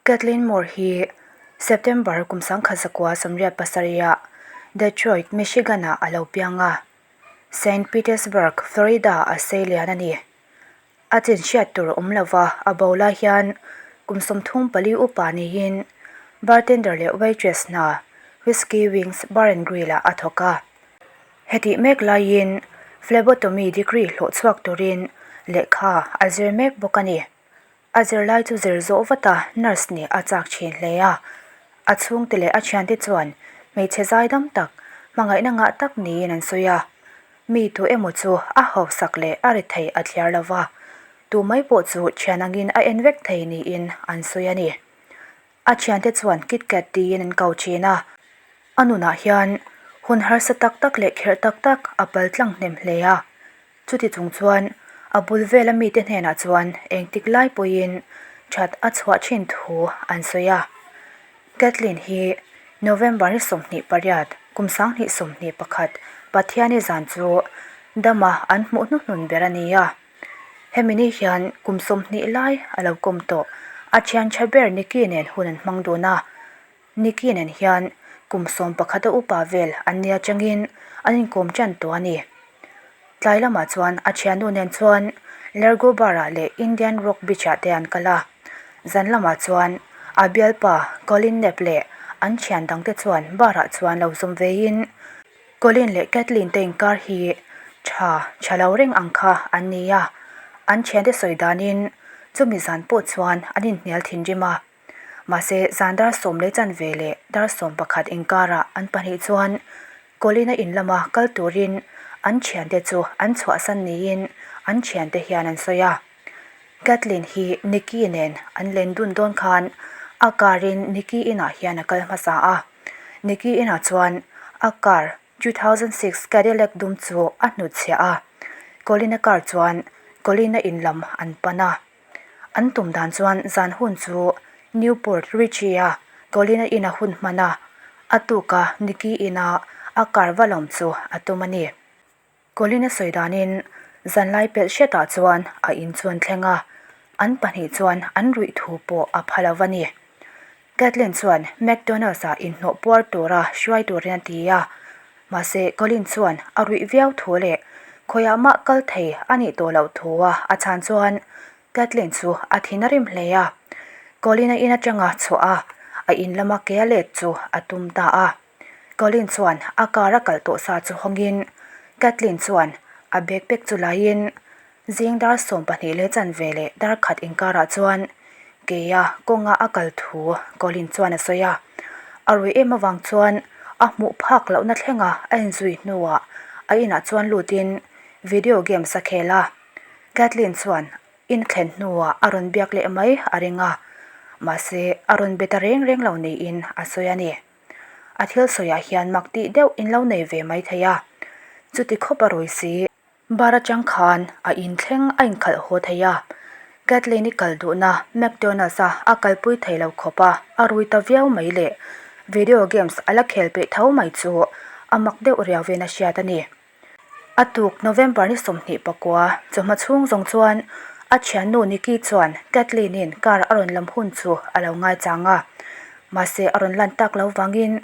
Kathleen Moore hi September kum 1987 ah Detroit, Michigan ah a lo piang a, Saint Petersburg, Florida a sei lian a ni. A chin hriat tur awm lova a bo lai hian kum 34 upa niin bartender leh waitress hna Whiskey Wings Bar and Grill ah a thawk a. Hetih mek laiin phlebotomy degree hlawh chhuak turin lehkha a zir mek bawk a ni. A zirlai chu zir zawh vat a, nurse nih a chak thin hle a. A chhungte leh a thiante chuan hmeichhe zaidam tak, hmangaihna ngah tak niin an sawi a. Mi tu emaw chu a hausak leh a ri thei a thliar lo va, tu mai pawh chu thian angin a en vek thei niin an sawi a ni. A thiante chuan Kit Kat tiin an ko thin a. A nunah hian hun harsa tak tak leh kherh tak tak a pal tlang hnem hle a. Chuti chung chuan a bul vela mite hnenah chuan engtik lai pawhin that a chhuah thin thu an sawi a. Kathleen hi November ni 28, kum 2021 Pathiani zan chu dama an hmuh hnuhnun ber a ni a. Hemi ni hian kum 20 lai a lo kawm tawh. A thian tha ber Nikki nen hun an hmang dun a. Nikki nen hian kum 11 a upa vel an nia changin an inkawm tan tawh a ni. Tlai lamah chuan a thiannu nen chuan Largo Bar ah leh Indian Rock Beach ah te an kal a. Zan lamah chuan a bialpa Colin Knapp leh an thian dangte chuan bar ah chuan lo zawm veiin Colin leh Kathleen te inkar hi tha tha lo reng ang kha an ni a. An thiante sawi danin chumi zan pawh chuan an inhnial thinrim a. Mahse zan dar sawm leh chanve leh dar 11 inkarah an pahnih chuan Colin-a in lama kal turin an thiante chu an chhuahsan niin an thiante hian an sawi a. Kathleen hi Nikki nen an len dun dawn khan a car in Nikki inah hian a kal hmasa a. Nikki inah chuan a car 2006 Cadillac dum chu a hnutchhiah a. Colin-a car chuan Colin-a in lam an pan a. An tum dan chuan zan hun chu Newport Richie-a Colin-a ina hun hman a, a tuka Nikki ina a car va lawm chu a tum a ni. Colin-a sawi danin zanlai pelh hriatah chuan a in chu an thleng a, an pahnih chuan an ruih thu pawh a pha lo a ni. Kathleen chuan McDonald's-ah inhnawh puar tura hruai turin a ti a, mahse Colin chuan a ruih viau thu leh khawiah mah kal thei a nih tawh loh thu a a chhan chuan Kathleen chu a thin a rim hle a. Colin-a in atanga chhuah a, a in lama ke a let chu a tum ta a. Colin chuan a car a kalh tawh sa chu hawngin Kathleen chuan a backpack chu laiin Zing dar 12 leh chanve leh dar khat inkarah chuan keia kawnga a kal thu Colin chuan a sawi a. A rui em avang chuan a hmuh phak lohna thlenga a inzui hnuah a inah chuan lutin video games a khel a. Kathleen chuan in thlen hnuah a rawn biak leh mai a ring a, mahse a rawn be ta reng reng lo niin a sawi a ni. A thil sawiah hian mak tih deuh in lo nei ve mai thei a, chuti khawp a rui si. Bar atang khan a inthleng a inkhalh haw thei a, Kathleen-i kal duhna McDonald's a a kalpui thei lo khawp a, a rui ta viau mai leh video games a la khel peih tho mai chu a mak deuh riauin a hriat a ni. A tuk November ni 29 chawhma chhung zawng chuan a thiannu Nikki chuan Kathleen-i'n car a rawn lam hun chu a lo ngaichang a, mahse a rawn lan tak lo vangin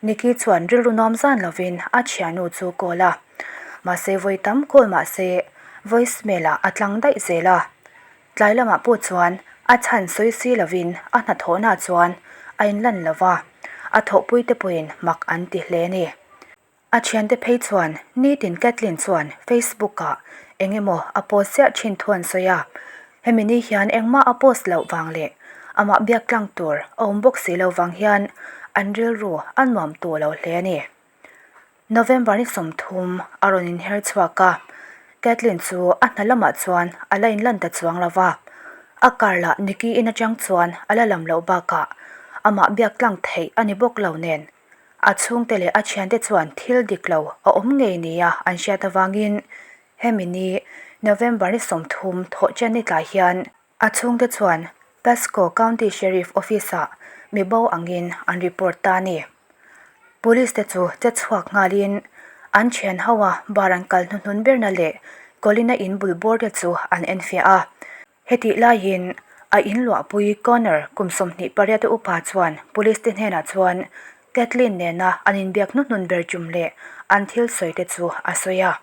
Nikki chuan rilru nuam zan lovin a thiannu chu call a. Mahse vawi tam call mah se voice mail ah a tlang daih zel a. Tlai lamah pawh chuan a chhan sawi si lovin a hnathawhnaah chuan a inlan lo va, a thawhpuite pawhin mak an ti hle a ni. A thiante phei chuan nitin Kathleen chuan Facebook ah eng emaw a post ziah thin thu an sawi a. Hemi ni hian engmah a post loh vang leh amah biak tlang tur a awm bawk si lo vang hian an rilru a nuam tawh lo hle a ni. November ni 30 a rawn inher chhuak a, Kathleen chu a hna lamah chuan a la inlan ta chuang lo va, a car lah Nikki in atang chuan a la lam loh bakah amah biak tlang theih a ni bawk lo nen. A chhungte leh a thiante chuan thil dik lo a awm ngei nia an hriat avangin Hemi ni November ni 30 thawhchen ni tlai hian a chhungte chuan Pasco County Sheriff Office-ah mi bo angin an report ta a ni. Police te chu che chhuak nghalin an thian ho a bar an kal hnuhnun berna leh Colin-a in bul bawr te chu an enfiah a. Hetih laiin. A inluahpui Connor kum 28 a upa chuan police te hnenah chuan Kathleen nena an inbiak hnuhnun ber tum leh an thil sawi te chu a sawi a.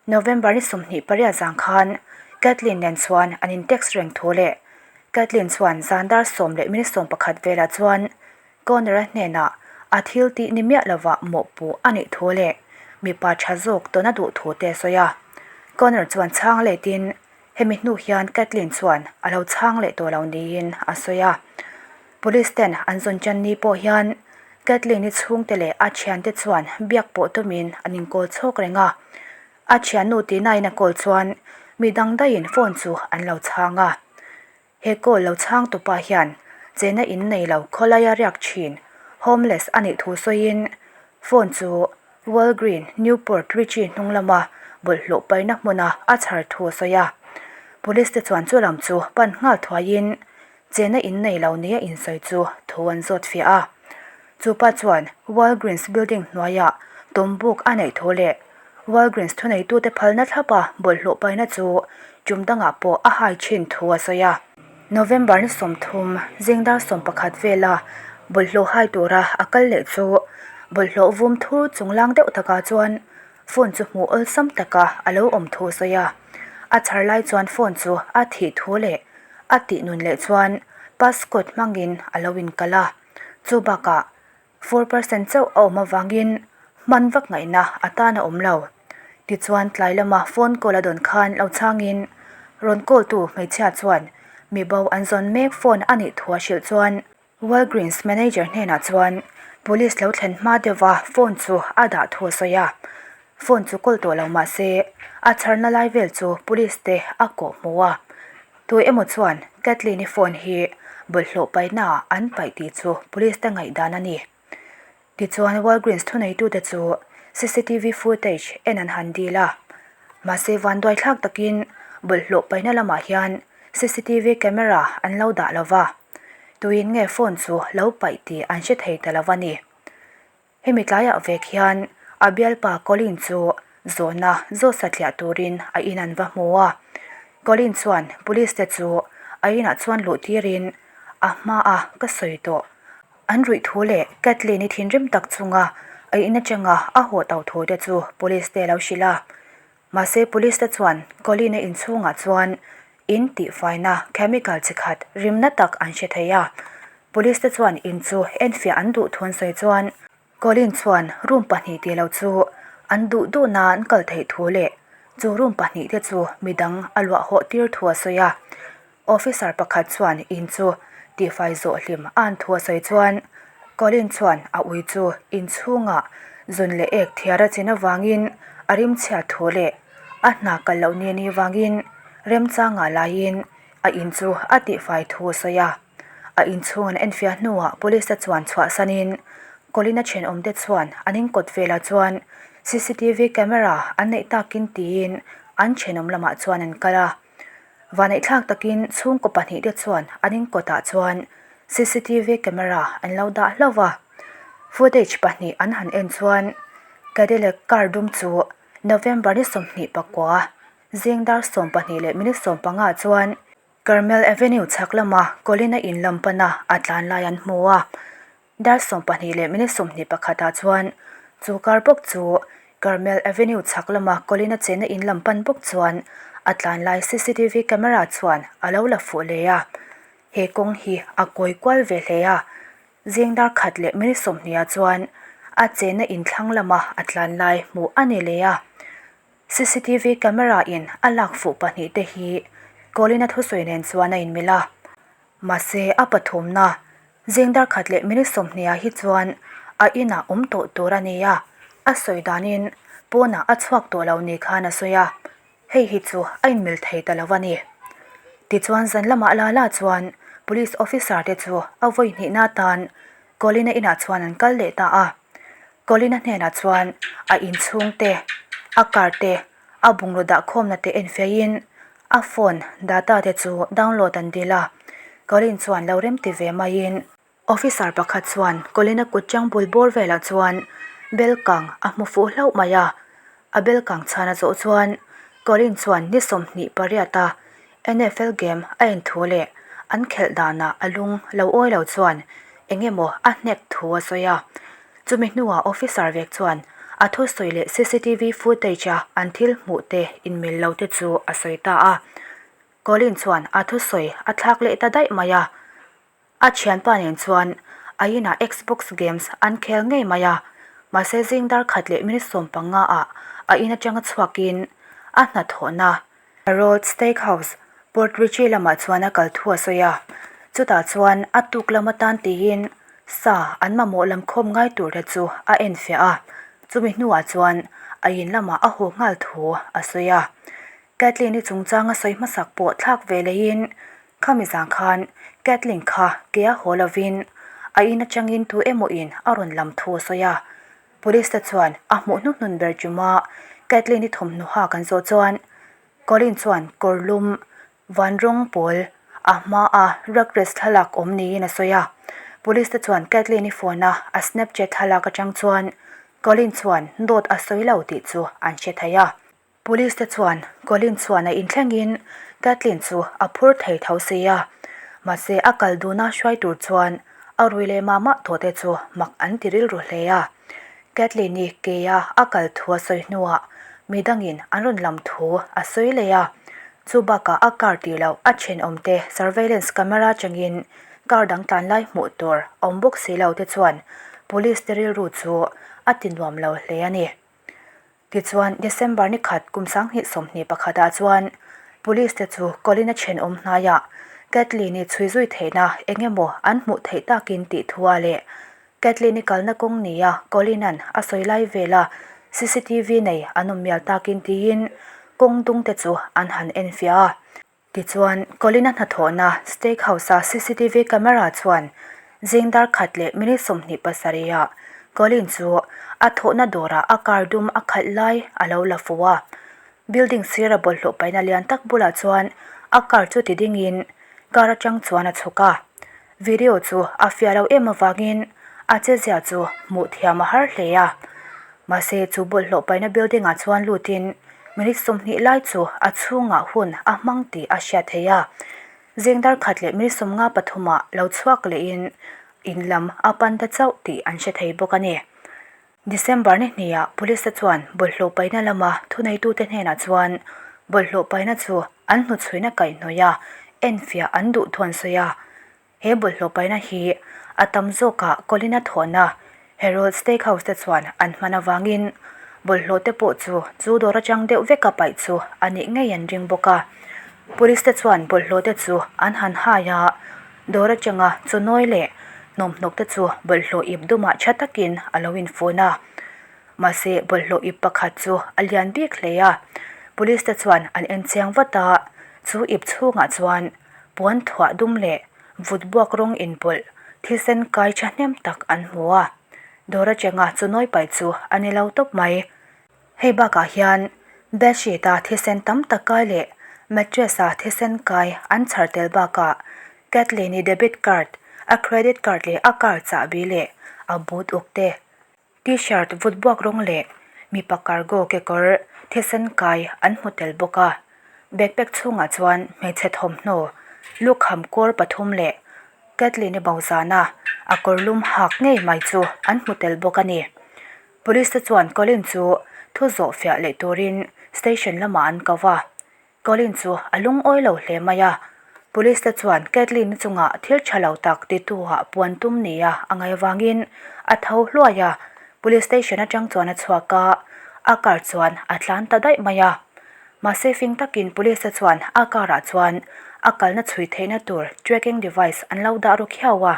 November ni 28 zang khan Kathleen nen chuan an in text reng thu leh Kathleen chuan zan dar sawm leh minute 11 velah chuan Connor-a hnenah a thil tih ni miah lovah mawhpuh a nih thu leh mipa tha zawk tawn a duh thu te a sawi a. Connor chuan chhang letin hemi hnu hian Kathleen chuan a lo chhang leh tawh lo niin a sawi a. Police ten an zawn tan ni pawh hian Kathleen-i chhungte leh a thiante chuan biak pawh tumin an inkawl chhawk reng a. A thiannu tihnain a kawl chuan mi dang daihin phone chu an lo chhang a. He call lo chhang tupa hian chena in nei lo khawlaia riak thin, homeless a nih thu sawiin phone chu Walgreen, Newport Richie hnung lama bawlhhlawh paihna hmuna a chhar thu a sawi a. Police te chuan chu lam chu pan nghal thuaiin chena in nei lo nia insawi chu thu an zawt fiah a. Chupa chuan Walgreens building hnuaiah tawmbuk a neih thu leh Walgreens thuneitute phalna thlapa bawlhhlawh paihna chu tum dangah pawh a hai thin thu a sawi a. November ni 30 zingdar 11 vela bawlhhlawh hai tura a kal leh chu bawlhhlawh vum thur chunglang deuh takah chuan phone chu hmuh awlsam taka a lo awm thu a sawi a. A chhar lai chuan phone chu a thih thu leh a tih nun leh chuan passcode hmangin a lo inkalh a. Chu bakah 4% chauh a awm avangin hman vak ngaihna a tan a awm lo. Tichuan tlai lama phone call a dawn khan lo chhangin rawn call tu hmeichhia chuan mi bo an zawn mek phone a nih thu a hrilh chuan Walgreens manager hnenah chuan police lo thlen hma deuhva phone chu a dah thu a sawi a. Phone chu call tawh lo mah se a chharna lai vel chu police te a kawh hmu a. Tu emaw chuan Kathleen-i phone hi bawlhhlawh paihnaah an paih tih chu police te ngaihdan a ni. Tichuan Walgreens thuneitute chu cctv footage en an han dil a. Mahse vanduaithlak takin bawlhhlawh paihna lamah hian cctv camera an lo dah lo va, tuin nge phone chu lo paih tih an hre thei ta lo a ni. Hemi tlaiah vek hian a bialpa Colin chu zawhna zawt satliah turin a in an va hmu a. Colin chuan police te chu a inah chuan luh tirin a hmaa ka sawi tawh. An ruih thu leh Kathleen-i thinrim tak chunga a in atanga a haw tauh thu te chu police te lo hrilh a. Mahse police te chuan Colin-a inchhungah chuan in tihfaina chemical chi khat rimna tak an hre thei a. Police te chuan in chu enfiah an duh thu an sawi chuan Colin chuan room pahnih tih lo chu an duh duhna an kal theih thu leh chu room pahnih te chu midang a luah hawh tir thu a sawi a. Officer pakhat chuan in chu tihfai zawh hlim a an thu a sawi chuan Colin chuan a ui chu in chhungah zun leh ek thiar a chin avangin a rimchhiat thu leh a hna kal loh ni anih vangin remchangah laiin a in chu a tihfai thu a sawi a. A inchhung an enfiah hnuah police te chuan chhuahsanin Colin-a thenawmte chuan an inkawt velah chuan cctv camera an neih takin tiin an thenawm lamah chuan an kal a. Vaneihthlak takin chhungkaw pahnihte chuan an inkawtah chuan cctv camera an lo dah hlauh va. Footage pahnih an han en chuan Cadillac car dum chu November ni 29 zing dar 12 leh minute 15 chuan Carmel Avenue chhak lama Colin-a in lam pana a tlan lai an hmu a. Dar 12 leh minute 21 ah chuan chu car bawk chu Carmel Avenue chhak lama Colin-a chenna in lam pan bawk chuan a tlan lai cctv camera chuan a lo la fuh hle a. He kawng hi a kawi kual ve hle a. Zing dar khat leh minute 20 ah chuan a chenna in thlang lama a tlan lai hmuh a ni leh a. Cctv camera in a lak fuh pahnih te hi Colin-a thusawi nen chuan a inmil a. Mahse a pathumna zing dar khat leh minute 20 ah hi chuan a inah awm tawh tur a ni a, a sawi danin pawnah a chhuak tawh lo ni khan a sawi a, hei hi chu a inmil thei ta lo a ni. Tichuan zan lamah la la chuan police officer te chu a vawi hnihna atan Colin-a inah chuan an kal leh ta a. Colin-a hnenah chuan a inchhung te, a car te, a bungraw dahkhawmna te enfiahin a phone data te chu download an dil a. Colin chuan lo remti ve maiin officer pakhat chuan Colin-a kut chang bul bawr velah chuan bel kang a hmu fuh hlauh mai a. A bel kang chhan a zawh chuan Colin chuan ni 28 a NFL game a en thu leh. An khelh danah a lung lo awi lo chuan eng emaw a hnek thu a sawi a. Chumi hnuah officer vek chuan a thusawi leh cctv footage a an thil hmuh te inmil lo te chu a sawi ta a. Colin chuan a thusawi a thlak leh ta daih mai a. A thianpa nen chuan a inah Xbox games an khel ngei mai a, mahse zing dar khat leh minute 15 ah a in atanga chhuakin a hnathawhna Harold Steakhouse, Port Richey lamah chuan a kal thu a sawi a, chutah chuan a tuk lam atan tiin sa an mamawh lam khawm ngai tur te chu a enfiah a, chumi hnuah chuan a in lamah a haw nghal thu a sawi a. Kathleen-i chungchang a sawi hmasak pawh thlak ve leiin Khami zang khan Kathleen kha ke a haw lovin a in atangin tu emaw in a rawn lam thu a sawi a. Police te chuan a hmuh hnuhnun ber chuma Kathleen-i thawmhnaw hak an zawh chuan Colin chuan kawr lum van rawng pawl a hma a Rugrats thlalak awm niin a sawi a. Police te chuan Kathleen-i phone a a Snapchat thlalak atang chuan Colin chuan dawt a sawi lo tih chu an hre thei a. Police te chuan Colin chuan a inthlengin Kathleen chu a phur thei tho si a, mahse a kal duna hruai tur chuan a rui leh mah mah tawh te chu mak an ti rilru hle a. Kathleen-i keia a kal thu a sawi hnuah midangin an rawn lam thu a sawi leh a, chu bakah a car tih loh a thenawmte surveillance camera atangin car dang tlan lai hmuh tur a awm bawk si lo te chuan police te rilru chu a ti nuam lo hle a ni. Tichuan, December ni khat kum 2021 ah chuan Police te chu Colin-a thenawm hnaiah Kathleen-i chhui zui theihna eng emaw an hmuh theih takin tih thu a leh Kathleen-i kalna kawng nia Colin-a'n a sawi lai vela cctv nei an awm mial takin tiin kawng dung te chu an han enfiah a. Tichuan, Colin-a hnathawhna Steak House-a cctv camera chuan zing dar khat leh minute 27 ah Colin chu a thawhna dawrah a car dum a khalh lai a lo la fu a. Building sira bawlhhlawh paihna lian tak bulah chuan a car chu ti dingin car atang chuan a chhuk a. Video chu a fiah lo em avangin a chezia chu hmuh thiam a har hle a. Mahse chu bawlhhlawh paihna building ah chuan lutin minute 20 lai chu a chhungah hun a hmang tih a hriat theih a. Zing dar khat leh minute 53 ah lo chhuak lehin in lam a pan ta chauh tih an hre thei bawk a ni. December ni hniah police te chuan bawlhhlawh paihna lama thuneitute hnenah chuan bawlhhlawh paihna chu an hnuchhuina kaihhnawih a, enfiah an duh thu an sawi a. He bawlhhlawh paihna hi a tam zawkah Colin-a thawhna Harold Steakhouse te chuan an hman avangin bawlhhlawh te pawh chu chu dawr atang deuh veka paih chu a nih ngei an ring bawk a. Police te chuan bawlhhlawh te chu an han hai a, dawr atanga chawnawi leh hnawmhnawk te chu bawlhhlawh ip dumah tha takin a lo infun a. Mahse, bawlhhlawh ip pakhat chu a lian bik hle a, police te chuan an en chiang vat a, chu ip chhungah chuan puan thuah dum leh vut buak rawng inpawlh thisen kai thahnem tak an hmu a, dawr atanga chawnawi paih chu a ni lo tawp mai. Hei bakah hian bedsheet a thisen tam tak kai leh mattress a thisen kai an chhar tel bakah Kathleen-i debit card, a credit card leh a car chahbi leh a boot uk te, t-shirt vut buak rawng leh mipa cargo kekawr thisen kai an hmu tel bawk a. Backpack chhungah chuan hmeichhe thawmhnaw, lukham kawr pathum leh Kathleen-i bozana a kawrlum hak ngei mai chu an hmu tel bawk a ni. Police te chuan Colin chu thu zawh fiah leh turin station lamah an ko va. Colin chu a lungawi lo hle mai a. Police te chuan Kathleen chungah thil tha lo tak tituah puan tum nia a ngaih avangin a tho hluai a. Police station atang chuan a chhuak a, a car chuan a tlan ta daih mai a. Mahse fing takin police te chuan a car ah chuan a kalna chhui theihna tur tracking device an lo dah ru khiau a.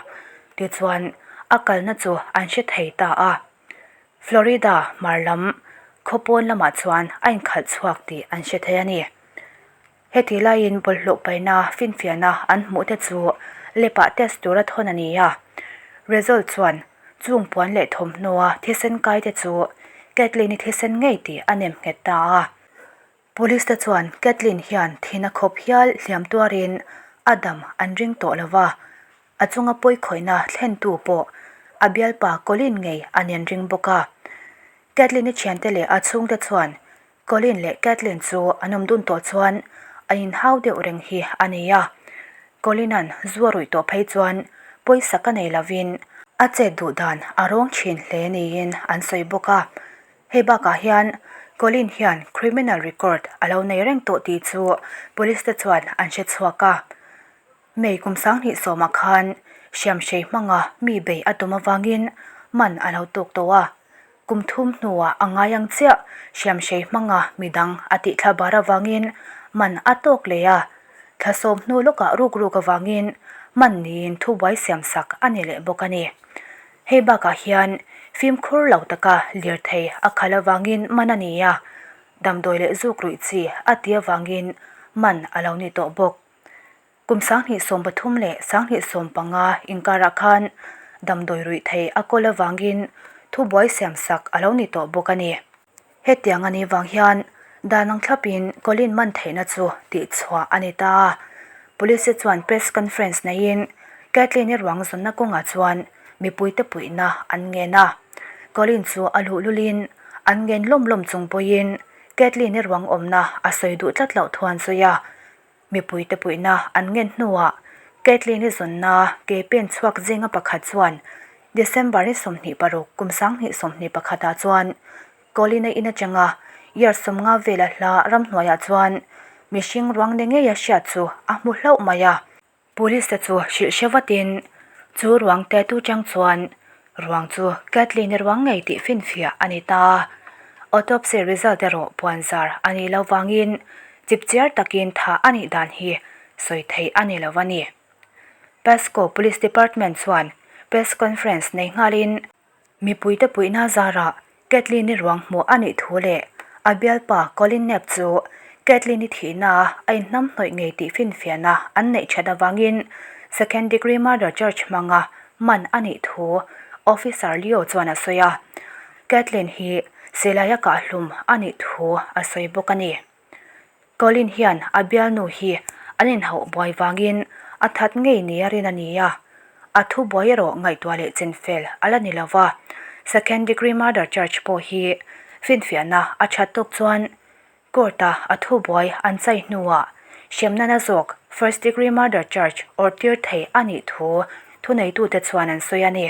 Tichuan a kalna chu an hre thei ta a. Florida hmar lam khawpawn lamah chuan a inkhalh chhuak tih an hre thei a ni. Heti laiin bawlhhlawh paihna finfiahna an hmuh te chu lepah test tura thawn a ni a. Result chuan chung puan leh thawmhnaw thisen kai te chu Kathleen-i thisen ngei tih a nem nghet ta a. Police te chuan Kathleen hian thihna khawp hial hliam tuarin a dam an ring tawh lo va, a chunga pawikhawihna thlentu pawh a bialpa Colin ngei a nen ring bawk a. Kathleen-i thiante leh a chhungte chuan Colin leh Kathleen chu an awm dun tawh chuan a inhau deuh reng hi a ni a. Colin-a'n zu a ruih tawh phei chuan pawisa ka nei lovin a chet duh dan a rawng thin hle niin an sawi bawk a. Hei bakah hian Colin hian criminal record a lo nei reng tawh tih chu police te chuan an hre chhuak a. May kum sanghnih sawmah khan hriamhrei hmanga mi bei a tum avangin man a lo tawk tawh a. Kum thum hnuah a ngai ang chiah hriamhrei hmanga midang a tih thla bar avangin man a tawk leh a. Thla sawm hnu lawkah ruk ruk avangin man niin thubuai siamsak a ni leh bawk a ni. Hei bakah hian fimkhur lo taka lirthei a khalh avangin man a ni a, damdawi leh zuk ruih chi a ti avangin man a lo ni tawh bawk. Kum 2013 leh 2015 inkarah khan damdawi ruih thei a kawl avangin thubuai siamsak a lo ni tawh bawk a ni. Hetiang a nih vang hian dan ang thlapin Colin man theihna chu tihchhuah a ni ta a. Police te chuan press conference neiin Kathleen-i ruang zawnna kawngah chuan mipuite puihna an ngen a. Colin chu a luhlulin an ngen lawm lawm chung pawhin Kathleen-i ruang awmna a sawi duh tlat loh thu an sawi a. Mipuite puihna an ngen hnuah Kathleen-i zawnna ke pen chhuak zinga pakhat chuan December ni 26 kum 2021 ah chuan Colin-a in atanga yard 50 vela hla ramhnuaiah chuan mihring ruang ni ngeia hriat chu a hmu hlauh mai a. Police te chu hrilh hre vatin chu ruang te tu chang chuan ruang chu Kathleen-i ruang ngei tih finfiah a ni ta. Autopsy result erawh puanzar a nih loh vangin chipchiar takin thah a nih dan hi sawi theih a ni lo a ni. Pasco Police Department chuan press conference nei nghalin Mipuite puihna zarah Kathleen-i ruang hmuh a nih thu leh a bialpa Colin Knapp chu Kathleen-i thihna a inhnamhnawih ngei tih finfiahna an neih that avangin second degree murder charge hmanga man a nih thu Officer Leo chuan a sawi a. Kathleen hi silaia kahhlum a nih thu a sawi bawk a ni. Colin hian a bialnu hi an inhauh buai vangin a that ngei nia rin a ni a, a thu buai erawh ngaihtuah leh chinfel a la ni lo va. Second degree murder charge pawh hi finfiahna a that tawk chuan court a a thu buai an chai hnuah hremna na zawk first degree murder charge awrh tir thei a nih thu thuneitute chuan an sawi a ni.